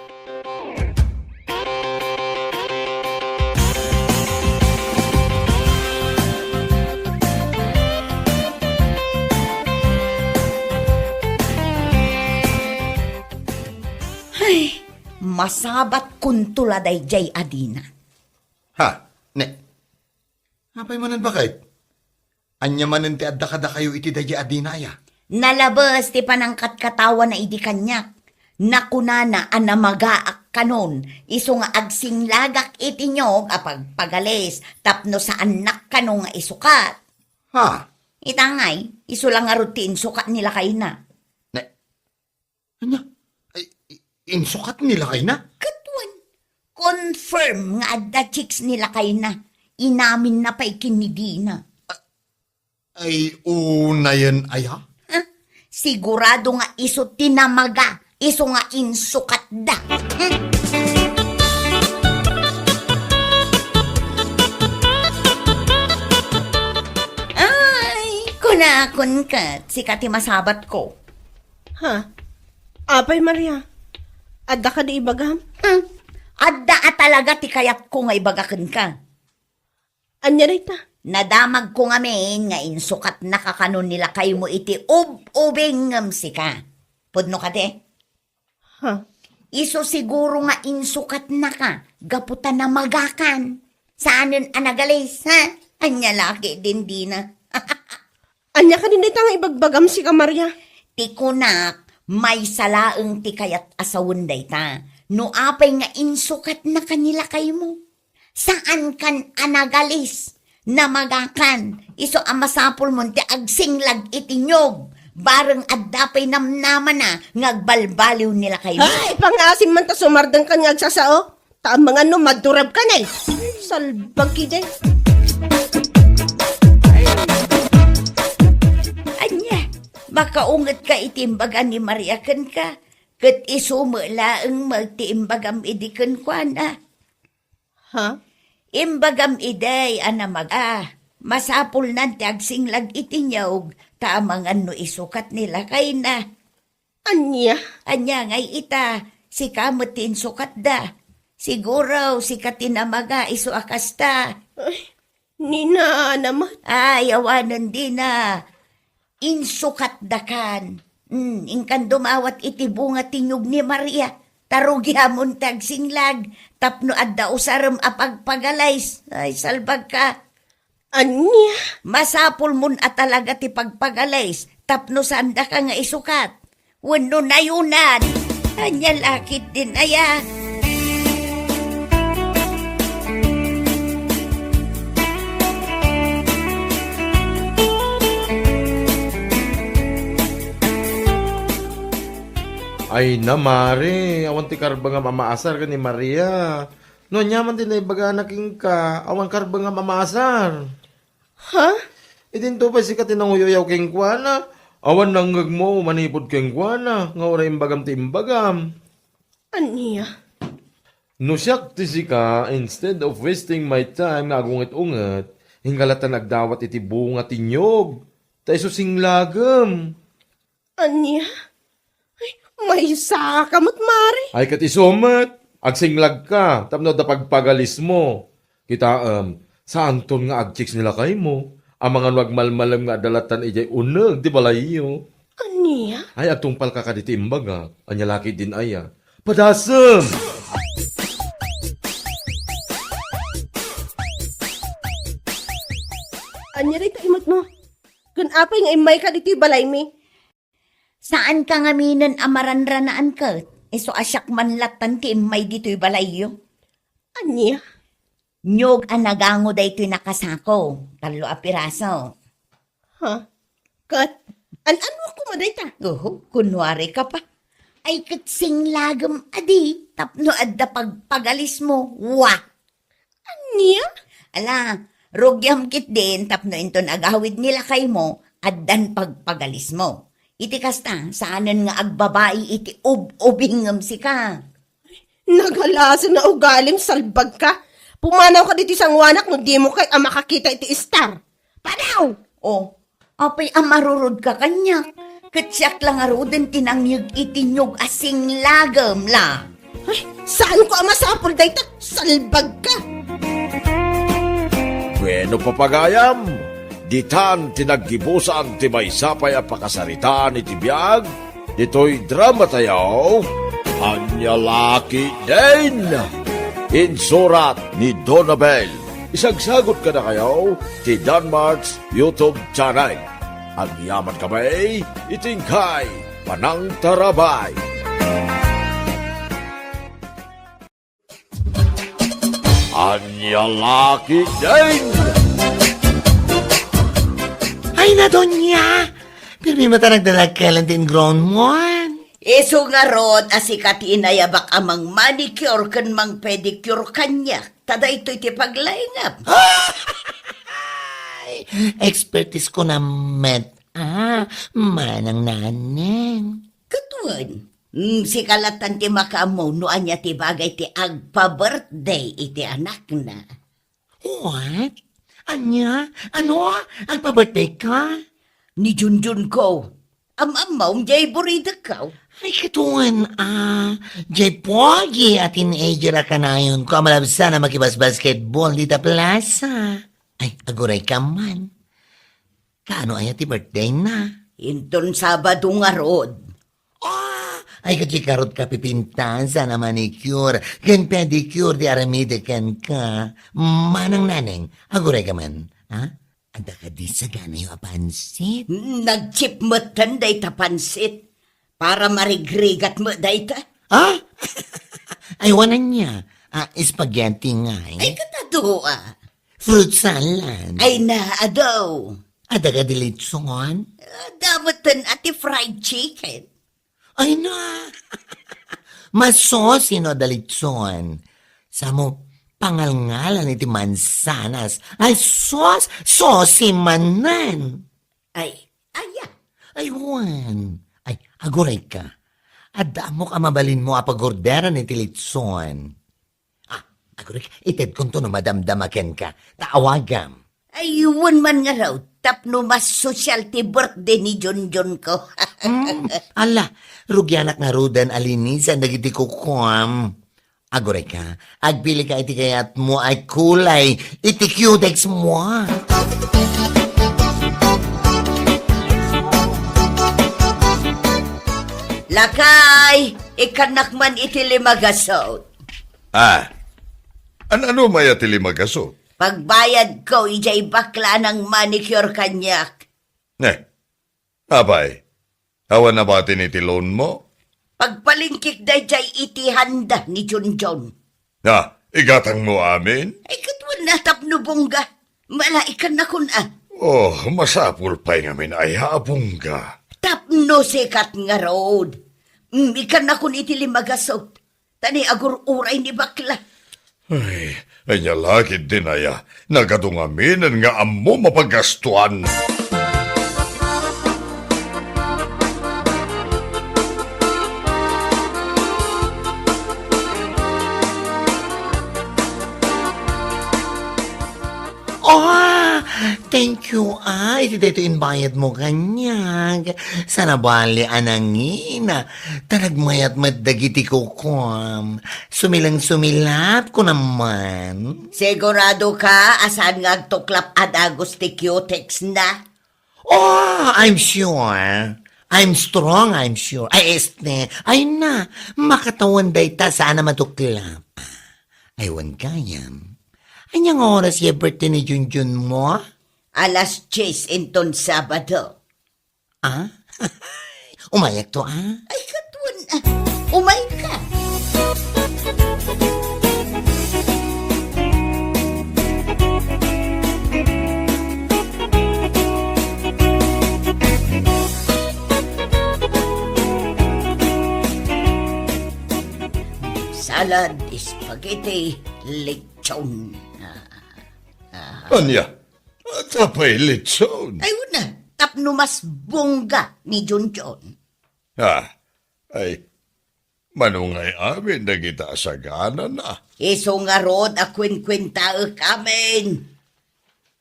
Ay, masabatkonto la daydiay a Dina. Ha? Ne? Apay manen, baket? Ania manen ti adda kadakayo iti daydiay a Dina aya? Nalabes ti panangkatkatawana idi kaniak. Nakunana a namagaak kanon, isu nga agsinglagak iti niog a pagpagalis tapno saannak kano nga isukat. Ha? Ita ngay, isu la ngarud ti insukat ni lakayna. Ne, Ania? Ay, i-, insukat ni lakayna? Ket wen, confirm nga adda chicks ni lakayna. Inaminna pay ken ni Dina. Ay, unayen aya? Ha? Sigurado nga isu ti namaga, isu nga insukatda. Hmm? Ay, kunakon ket, sika ti masabatko. Ha? Apay, Maria? Adda kadi ibagam? Hmm. Adda a talaga ti kayatko nga ibaga kenka. Ania dayta? Nadamagko ngamin nga insukatnaka kano ni lakaymo iti ub-ubing ngem sika. Pudno kadi? Ha? Isu siguro nga insukatnaka gapu ta namagakan. Saanen a nagalis, ha? Ania la ketdin Dina? Ania kadi dayta nga ibagbagam, sika Maria? Ti kunak, maysa laeng ti kayat a sawen dayta. No apay nga insukatnaka ni lakaymo, saankan a nagalis, namagakan, isu a masapulmon ti agsinglag iti niog, bareng adda pay namnamana nga agbalbaliw ni lakaymo. Ay, pangaasim man ta sumardengkan nga agsasao. Ta amangan no madurabkan ay. Salbag idiay. Ania, makaungetka iti imbaga ni Maria kenka, ket isu met laeng met ti imbagam idi kenkuana. Ha? Imbagam idiay a namaga, masapulnan ti agsinglag iti niog, ta amangan no isukat ni lakayna. Ania? Ania ngay ita, sika met ti insukatda. Siguro, sika ti namaga, isu a kasta. Ay, ni nana met. Ay, awanen Dina. Insukatdakan. Hmm, inkan dumawat iti bunga ti niog ni Maria. Ta rugiamon ti agsinglag, tapno adda usarem a pagpagalis. Ay, salbagka. Ania? Masapulmon a talaga ti pagpagalis tapno saandaka nga isukat. Wenno nayunan. Ania la ketdin aya? Ay na, Mare, awan ti karbengam a maasar ken ni Maria. No ania man ti naibagana kenka, awan karbengam a maasar. Ha? Idinto pay sika ti nanguyaw kenkuana, awan nangngegmo manipud kenkuana, nga uray imbagam ti imbagam. Ania? No siak ti sika, instead of wasting my time nga agunget-unget, inka latta nagdawat iti bunga ti niog, ta isu singlagem. Ania? Ay, maysa ka met, Mare. Ay, ket isu met, agsinglagka, tapno adda pagpagalismo. Kitaem, saanton nga agchicks ni lakaymo, amangan no agmalmalem nga adda lattan idiay uneg ti balayyo. Ania? Ay, agtungpalka kaditi imbagak, ania la ketdin aya? Padasem! Ania dayta imutmo? Ken apay nga immayka ditoy balaymi? Saanka ngaminen a maranranaan ket? Isu a siak man lattan ti immay ditoy balayyo. Ania? Nyog a nagango daytoy nakasako, tallo a piraso. Ha? Ket an-ano koma dayta? Oho, kunwari ka pa. Ay, ket singlagem a di tapno adda pagpagalismo. Wa! Ania? Ala, rugiam ketdin tapno inton agawid ni lakaymo, addan pagpagalismo. Iti kasta, saanen nga agbabai iti ub-ubingem sika. Nagalasen a ugalim, salbagka. Pumanawka ditoy sanguanak no dimo kayat a makakita iti istar. Panaw! O, apay a marurodka kaniak? Ket siak la ngaruden ti nangyeg iti nyog a singlagem la. Ay, saanko a masapul dayta, salbagka. Bueno, papagayam, ditan ti naggibusan ti maysa pay a pakasaritaan iti biag ditoy dramatayo, Ania La Ketdin. Insurat ni Donabel. Isagsagut kadakayo ti Danmart's YouTube channel. Agyaman kami iti inkay panangtarabay. Ania La Ketdin! Ay, Nadonia! Pirmi met a nagdadakkel ti ingrown mo. Isu ngarud a sika ti inayabak a mang-manicure ken mang-pedicure kaniak. Ta daytoy ti paglaingam. Ay, expertise ko na met. Ah, manang naneng. Ket wen, mm, sika lattan ti makaammo no ania ti bagay ti agpa-birthday iti anakna. What? Ania? Ano? Agpa-birthday ka? Ni Junjun ko. Am-ammom, jay buridek ko. Ay, ket wen, ah, jay pogi a teenager a kanayon ko a malabsan a makibas-basketball dita plaza. Ay, aguray ka man. Kaano aya ti birthday na? Inton Sabado ngarud. Ah! Ay, ket di karot ka pipintasan a manicure ken pedicure ti aramide kenka. Manang naneng, aguray ka man, ha? Adda kadi saganayo a pansit? Mm, nagchip metten dayta pansit. Para marigrigat met dayta. Ah? Ay, wen ania? Ah, spaghetti ngay? Ay, ket adu, ah. Fruit salad? Ay, na, adu. Adda kadi litson? Adda metten a ti fried chicken. Ay na! Mas saucy no adda litson. Samo pangalngalan iti mansanas. Ay sus! Saucy manen! Ay, aya! Ay wen! Ay, aguray ka. Adda ammok a mabalinmo a pagorderan iti litson. Ah, aguray ka, itedkonto no madamdama kenka. Ta awagam. Ay, wen man ngarud, tapno mas sosyal ti birthday ni Junjun ko. Hmm, ala, rugianak ngaruden a linisan dagiti kukuam. Aguray ka, agpili ka iti kayatmo a kulay iti cutex mo. Lakay, ikkannak man iti lima gasut. Ah, an-ano maya ti lima gasut? Pagbayadko idiay bakla a nang-manicure kaniak. Ne, apay, awan nabatin iti loan mo? Pagpalingkik daydiay iti handa ni Junjun. Na, igatangmo amin? Ay, ket wen a tapno bungga. Malaikannakon a. Oh, masapul pay ngamin aya a bungga. Tapno sikat ngarud. Mm, ikannakon iti lima gasut. Ta ni agur-uray ni bakla. Ay, ania la ketdin aya, nagadu ngaminen nga ammom a paggastuan. Oh, thank you, ah. Iti daytoy imbayadmo kaniak. Sana bali a nangina. Ta nagmayat met dagiti kukuam. Sumileng-sumilap ko naman. Sigurado ka a saan nga agtuklap a dagus ti cutex na? Oh, I'm sure. I'm strong, I'm sure. Ay, este. Ay na, makatawan dayta, saan a maduklap. Ay, wen gayam. Ania nga oras ti birthday ni Junjun mo? Alas dies inton Sabado. Ah? Umayakto, ah? Ay, katwan, ah. Umayka. Salad, spaghetti, lechon. Ah, ah. Ania? Ata pay lechon. Ay, una, tapno mas bongga ni Junjun. Ah, ay, mano ngay amin dagita a saganana? Isu ngarud a kuenkuentaek amin.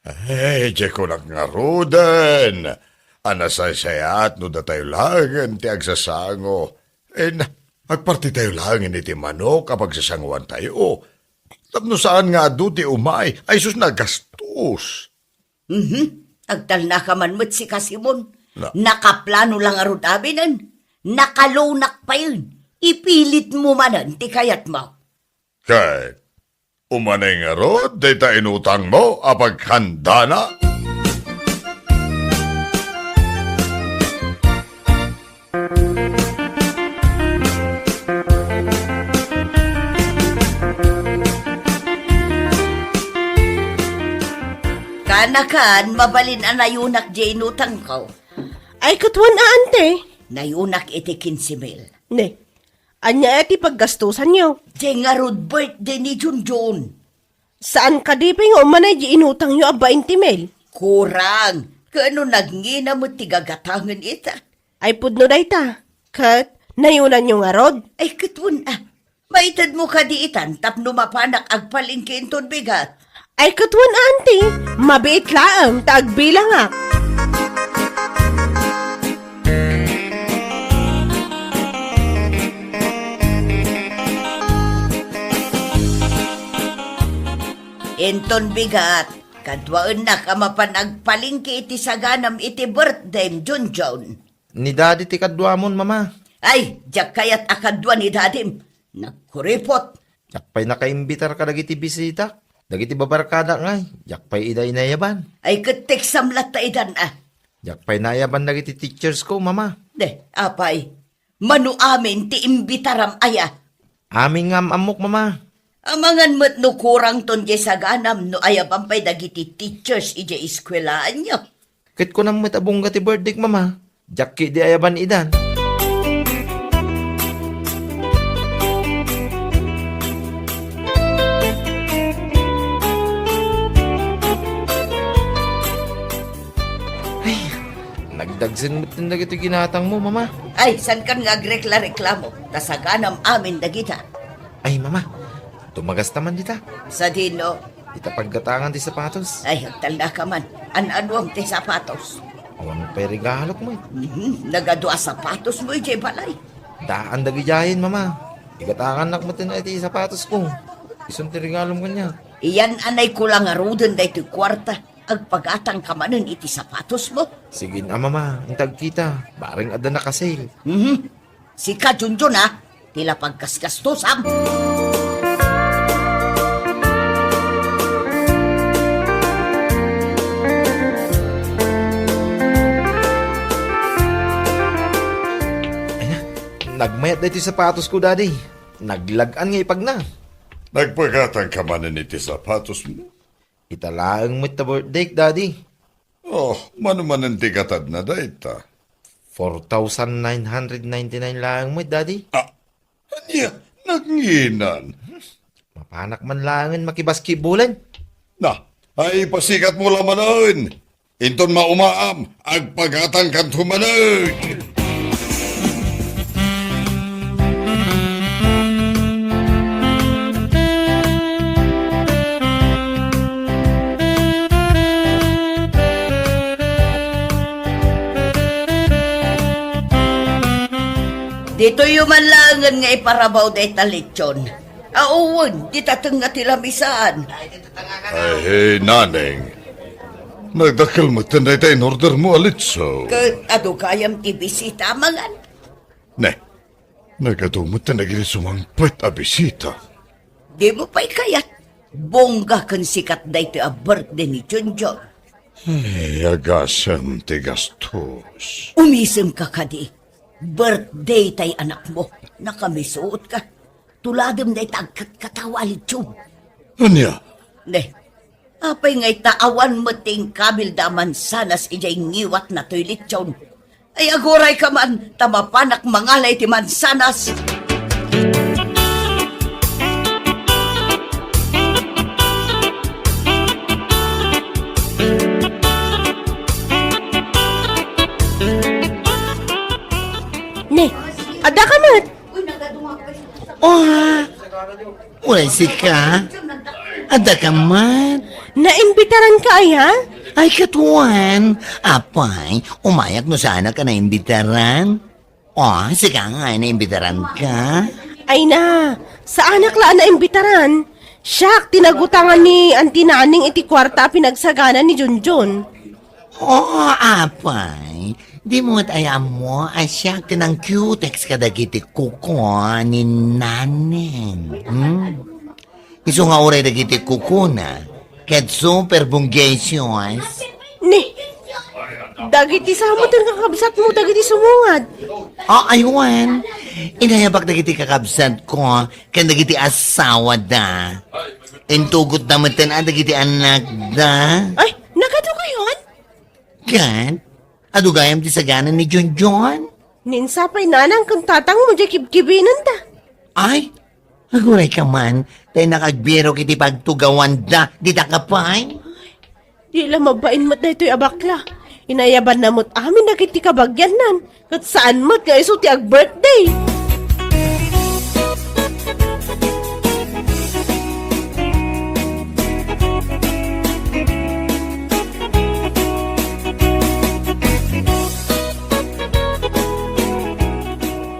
Ay, diay kunak ngaruden a nasaysayaat no datayo laengen ti agsasango. Wen, agpartitayo laengen iti manok a pagsasangoantayo. Tapno saan nga adu ti umay, ay sus, nagastos. Mhm. Agtalnaka man met sika, Simon. Na- Nakaplano la ngarud aminen. Nakalunak payen. Ipilitmo manen ti kayatmo. Ket umanay ngarud dayta inutangmo a paghandana? Kaanakan, mabalin a nayunak diay inutangko. Ay, katwan a, ante. Nayunak iti kinse mil. Ne, ania ti paggastosanyo? Diay ngarud birthday ni Junjun. Saan kadi pay nga umanay diay inutangyo a bainte mil? Kurang. Ket no nagngina met ti gagatangen ita. Ay pudno dayta. Ket nayunanyo ngarud? Ay, ket wen a. Maitedmo kadi itan tapno mapanak agpalengke inton bigat? Ay, ket wen a, anti. Mabiit laeng ta agbilangak. Inton bigat, kaduaennak a mapan agpalengke iti saganam iti birthdayem, Junjun. Ni Daddy ti kaduamon, Mama. Ay, diak kayat a kadua ni Dadim. Nagkuripot. Diak pay nakaimbitar kadagiti bisitak. Dagiti babarkadak ngay, diak pay ida inayaban. Ay, ket teksam latta idan a. Diak pay naayaban dagiti teachers ko, Mama. De, apay. Mano amin ti imbitaram aya? Amin nga am-ammok, Mama. Amangan met no kurangton diay saganam no ayaban pay dagiti teachers idiay eskuelaanyo. Ket kunam met a bongga ti birthdayk, Mama. Diak ketdi ayaban idan. Ay, nagdagsen met dagiti ginatangmo, Mama. Ay, saankan nga agrekla-reklamo, ta saganam amin dagita. Ay, Mama, tumagasta man dita. Sadino? Ita paggatangan ti sapatos. Ay, agtalnaka man. An-anuam ti sapatos? Awan pay regalok met. Mhm, nagadu a sapatosmo idiay balay. Daan dagidiayen, Mama. Igatangannak met iti sapatosko. Isun ti regalom kaniak. Iyan-anayko la ngaruden daytoy kuarta. Agpagatangka manen iti sapatosmo. Sige a, Mama, inta agkita. Bareng adda naka-sale. Mhm. Sika, Junjun, a, ti la paggasgastosam. Ay na, nagmayat daytoy sapatosko, Daddy. Naglag-an nga ipagna. Nagpagatangka manen iti sapatosmo? Ita laeng met ta birthdayk, Daddy. Oh, mano manen ti gatadna dayta? Four thousand nine hundred ninety-nine laeng met, Daddy. Ah, ania, nagnginan? Mapanak man laengen makibasketballen. Na, ay, pasikatmo la manen. Inton maumaam, agpagatangkanto manen. Ditoyyo man laengen nga iparabaw dayta lechon. Awan, dita tengnga ti lamisaan. Ay, Naneng. Nagdakkel metten dayta in-ordermo a litso. Ket adu gayam ti bisita a mangan? Ne, nagadu metten dagiti sumangpet a bisita. Dimo pay kayat? Bongga ken sikat daytoy a birthday ni Junjun. Ay, agasem ti gastos. Umisemka kadi. Birthday tay anakmo. Nakamisuotka. Tuladem dayta agkatkatawa a lechon. Ania? Ne, apay nga ita awan met ti inkabilda a mansanas idiay ngiwatna toy lechon? Ay, agurayka man, ta mapanak mangala iti mansanas. Ne, adda ka met? Oh, uray sika? Adda ka met? Naimbitaranka aya? Ay, ket wen. Apay, umayak no saanak a naimbitaran. Oh, sika nga ay naimbitaranka? Ay na, saanak la a naimbitaran. Siak ti nagutangan ni Auntie Naning iti kuarta a pinagsagana ni Junjun. Oo, apay. Dimo met aya ammo a siak ti nangkiutex kadagiti kuko ni Naning. Hmm? Isu nga uray dagiti kukona, ket super bonggacious. Ni, dagiti sa met ti kakabsatmo dagiti sumungad. Ah, ay wen. Inayabak dagiti kakabsatko ken dagiti asawada. Intugotda metten a dagiti anakda. Ay, nagadu kayon? Ket, adu gayam ti sagana ni Junjun? Ni insa pay nanang ken tatangmo diay kibkibinenda? Ay, agurayka man, ta innak agbirok iti pagtugawanda, dita ka pay? Di la mabain met daytoy a bakla. Inayabanna met amin dagiti kabagiannan, ket saan met nga isu ti ag-birthday.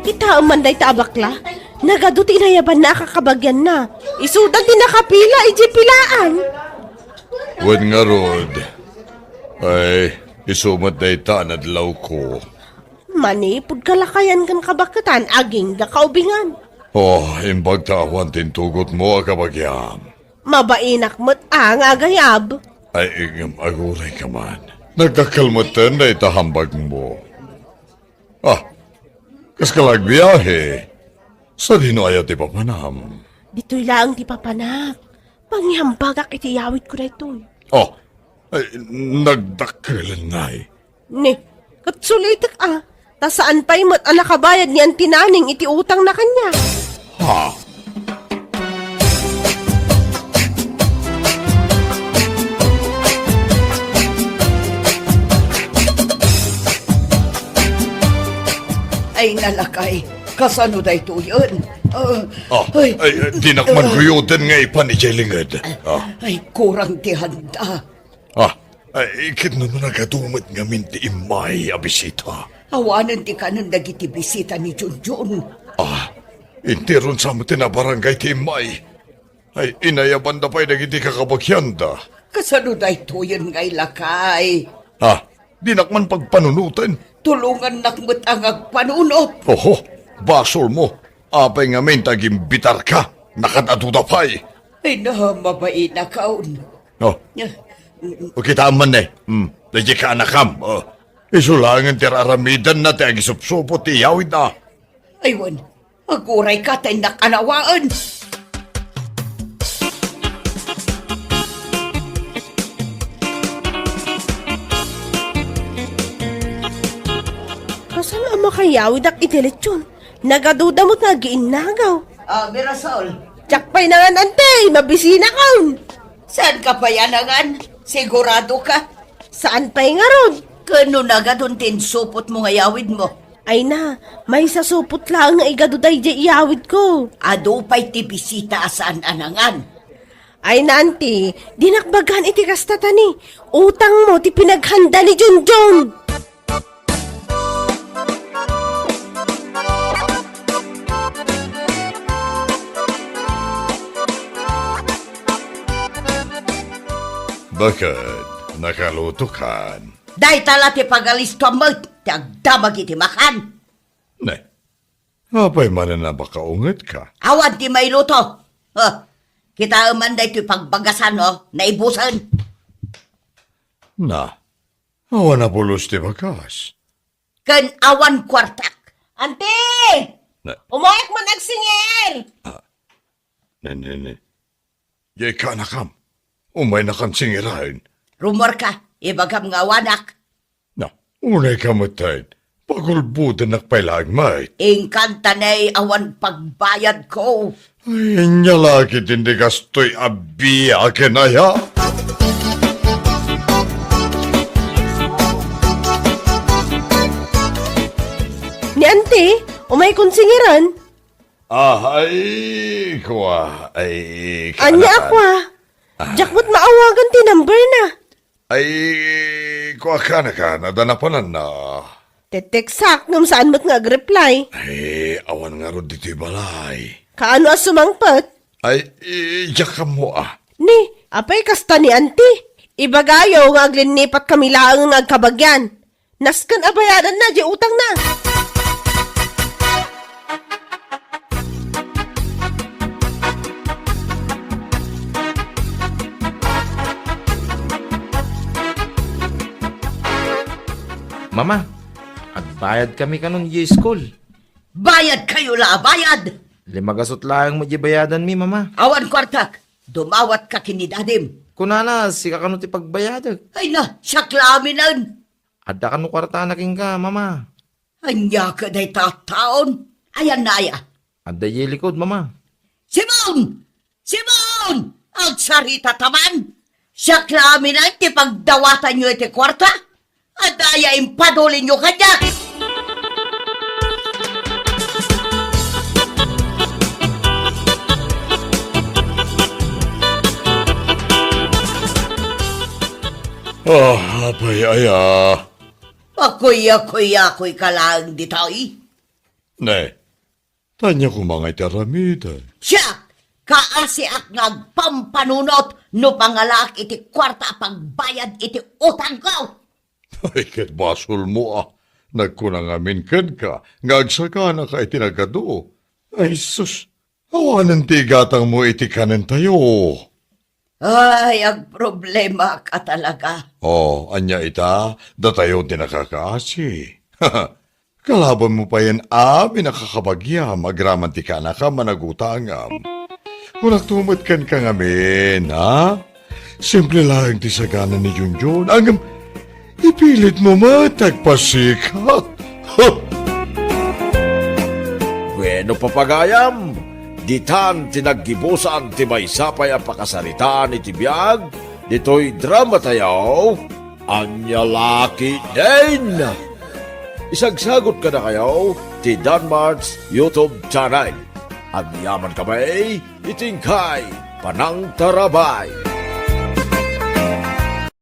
Kitaem man dayta a bakla, nagadu ti inayabanna a kakabagianna. Isuda ti nakapila idiay pilaan. Wen ngarud, ay, isu met dayta a nadlawko. Manipud kalakayan ken kabaketan, agingga kaubingan. Oh, imbag ta awan ti intugotmo a kabagiam. Mabainak met a nga agayab. Ay, ngem agurayka man. Nagdakkel metten dayta hambagmo. Ah, kas ka la agbiahe? Sadino aya ti papanam? Ditoy laeng ti papanak. Pangiambagak iti iyawidko daytoy. Oh, ay, nagdakkelan ngay. Ni, ket sulitek a, ta saan pay met a nakabayad ni Auntie Naning iti utangna kaniak. Ha? Ay, nalakay, kasano daytoyen? Ah, Ah, ay, ay, ay, dinak man ah, guyoden nga ipan idiay linged. Ah. Ay, kurang ti handa. Ah, ay, ket no nagadu met ngamin ti immay a bisita? Awanen ti kanen dagiti bisita ni Junjun. Ah, interon sa met ti nabarangay ti immay. Ay, inayabanda pay dagiti kakabagianda. Kasano daytoyen nga ilakay? Ah, dinak man pagpanunoten. Tulongannak met a nga agpanunot. Oho, basolmo. Apay ngamin ta agimbitarka? Nakadaduda pay. Ay na, mabainakon. Oh. Ah, O, kitaem man ne. Hmm, daydiay kaanakam. Oh. Isu laengen ti ar-aramidenna ti agisupsupot ti iyawidna. Ay wen, agurayka ta innak anawaen. Kasano a makayawidak iti lechon? Nagaduda met nga agiinnagaw. Ah, Mirasol. Diak pay nangan, Auntie, mabisinakon. Saanka pay a nangan? Sigurado ka? Saan pay ngarud? Ken no nagadun ti insupotmo nga yawidmo? Ay na, maysa supot laeng nga igadu daydiay iyawidko. Adu pay ti bisita a saan a nangan. Ay na, Auntie, dinak bagaan iti kasta, ta ni, utangmo ti pinaghanda ni Junjun. Baket, Nakalutokan. Dayta la ti pagalistoam met ti agdamag iti makan. Ne, apay manen a makaungetka? Awan ti mailuto. Huh. Kitaem man daytoy pagbagasan, no? Naibusen. Na, awan a pulos ti bagas. Ken awan kuartak. Anti! Na- Umayek man agsingir! Ah, ne, ne, ne. Jay kaanakam. Umaynakan singiren. Rummuarka, ibagam nga awanak. Na, unayka metten. Pagulbodennak pay laeng met. Inkan ta ne awan pagbayadko. Ay, ania la ketdi ti kastoy a biag ken aya? Ni Auntie, umaykon singiren. Ah, ay, kua, ay, ania, kaanakan. Kua? Ah. Diak met maawagan ti number na. Ay, kua, kaanakan, adda napananna. Teteksak, ngem saan met nga agreply. Ay, awan ngarud ditoy balay. Kaano a sumangpet? Ay, i-, diak ammo, ah. Ni, apay kasta ni Auntie? Ibagayo nga aglinnipat kami laeng nga agkabagian. Nasken a bayadanna diay utangna. Mama, agbayadkami kanon diay school. Bayadkayo la a bayad! Lima gasut laeng met diay bayadanmi, Mama. Awan kuartak. Dumawatka ken ni Dadim. Kunana, sika kano ti pagbayadek. Ay na, siak la aminen. Adda kano kuartana kenka, Mama? Ania kadi dayta a taon? Ayanna aya? Adda idiay likud, Mama. Simon! Simon! Agsarita ta man! Siak la aminen ti pagdawatanyo iti kuarta. Adda aya impadulinyo kaniak? Ah, apay aya? Akuyakuyakoyka laeng ditoy? Ne, ania koma nga iti aramidek? Siak, kaasiak nga agpampanunot no pangalaak iti kuarta a pagbayad iti utangko. Ay, ket basolmo a. Nagkuna ngamin kenka nga agsaganaka iti nagadu. Ay, sus, awanen ti igatangmo iti kanentayo. Ay, agproblemaak a talaga. Oh, ania ita? Datayo ti nakakaasi. Kalabanmo payen amin a kakabagiam agraman ti kaanakam a nagutangam. Kunakto met kenka ngamin, ha? Simple laeng ti sagana ni Junjun, ngem ipilitmo met agpasikat. Bueno, papagayam, ditan ti naggibusan ti maysa pay a pakasaritaan iti biag ditoy dramatayo, Ania La Ketdin. Isagsagot kadakayo ti Danmart's YouTube channel. Agyamankami iti inkay panangtarabay.